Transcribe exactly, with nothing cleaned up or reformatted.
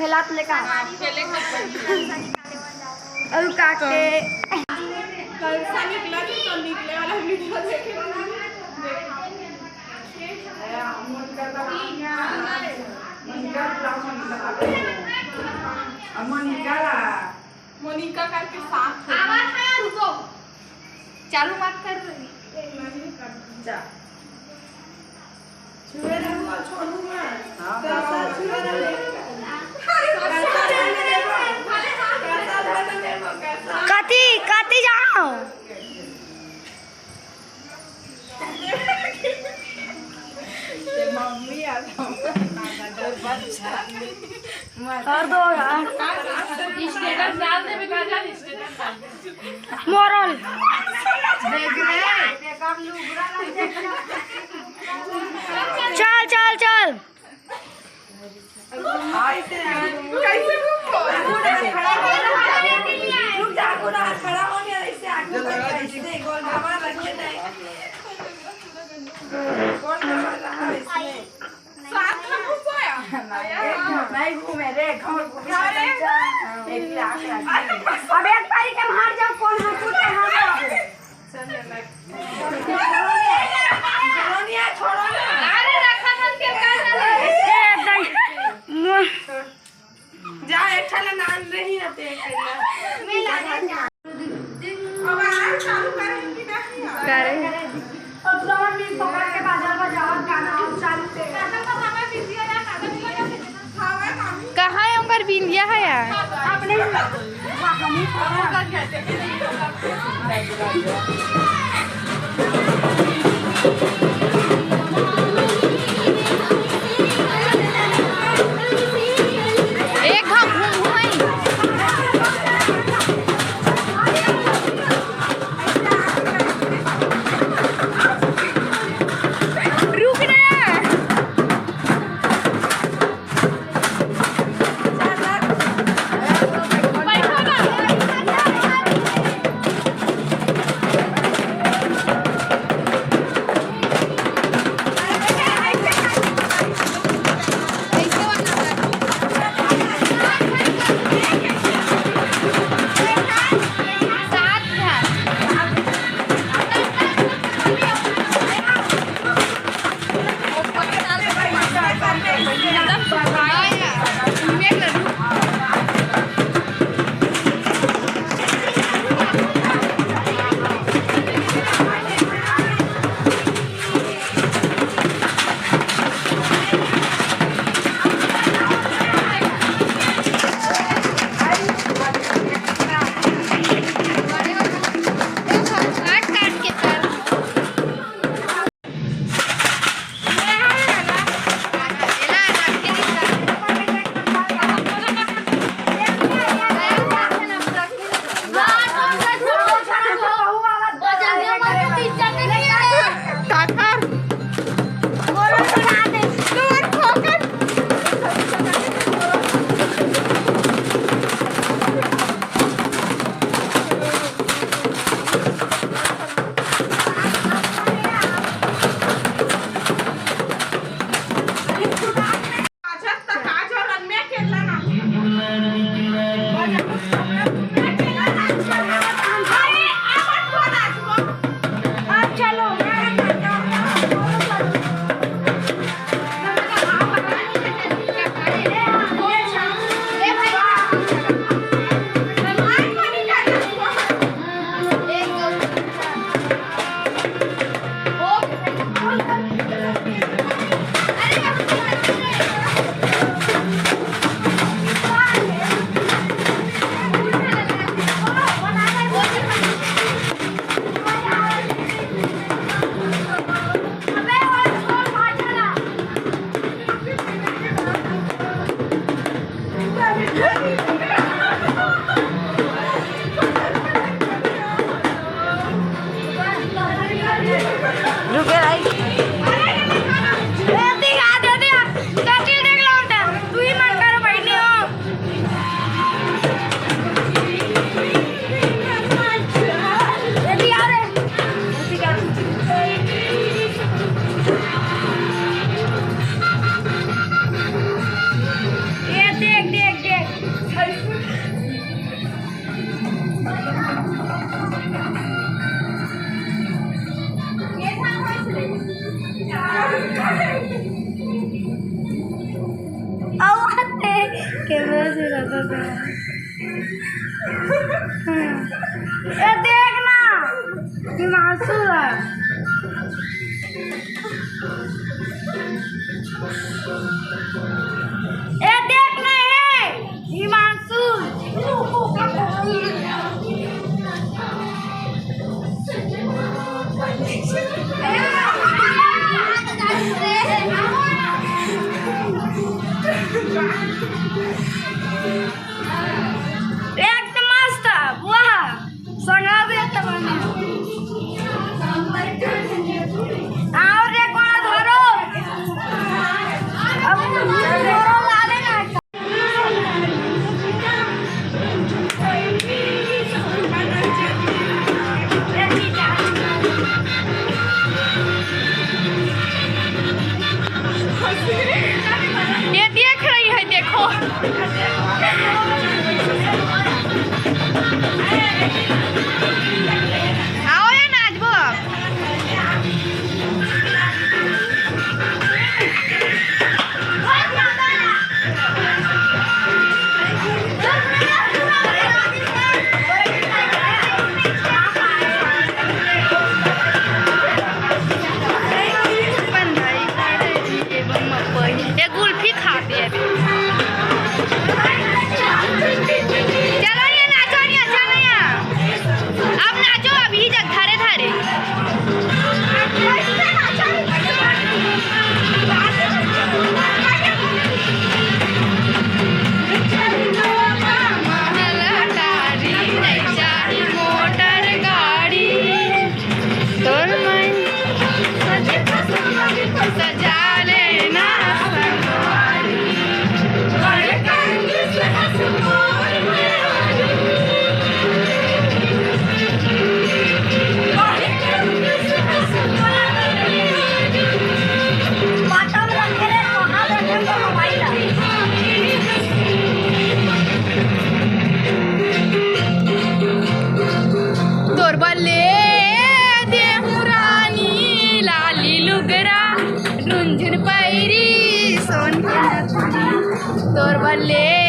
खेलत ले का? खेले खातिर। अउ काके। कल सा निकला तो, तो निकले वाला वीडियो देखे। मोनिका करके साथ। आवाज है, रुको। चालू मत कर। जा। छुए रहू और छोड़ू मत। हाँ। तो सब छुए रहू। कति, कति जाओ? मम्मी आ। और दो यार। स्टेटस डाल दे बेटा, जा स्टेटस डाल दे। मरल। चल, चल, चल। कैसे घूमो? रुक जा, पूरा खड़ा हो गया, ऐसे आगे बढ़ जा, ऐसे गोल घुमा, रखे नहीं। गोल घुमा रहा है इसमें। साथ में घुसोया। नहीं घूमे रे, घर घूमे। अरे। एक लाख। अब एक तारीख के हम हार जाओ, कौन हम खुद के हार जाओ। चल ले, ले। छोड़ो ना, छोड़ो ना। अरे रखा था के का ए, दाई। जा, एक ठन नान रही ना ते एक ठन। अब आना चालू करें कि नहीं? करे। अब जवन भी पकड़ के बाजार में जावत गाना चालू से। कहाँ है हमर बिंदिया है यार? अपने ही। एक घा घूम घूम आई। रुक ना। रुके भाई। ए, दिखा दे दे। कथी देख लो उल्टा। तू ही मन करो बैठे हो। ये भी आ रहे। ये देख, देख। ए देख ना, हिमांशु है। ए देख ना, ए हिमांशु। एक मस्त, वाह, संगावे त बने। और एक बार धरो। अब जोरो लागे ना। ये देख रही है, देखो। आओ ये नाचबो। ये गुल्फी खाते हैं। चलो ये नाचो, ये चलो ये। अब नाचो, अभी जग धारे धारे। मोटर गाड़ी तोर मन सजा लेना संगवारी। तोर बल्ले देहु रानी लाली लुगरा, रुंझुन पैरी सोन के नथुनी। तोर बल्ले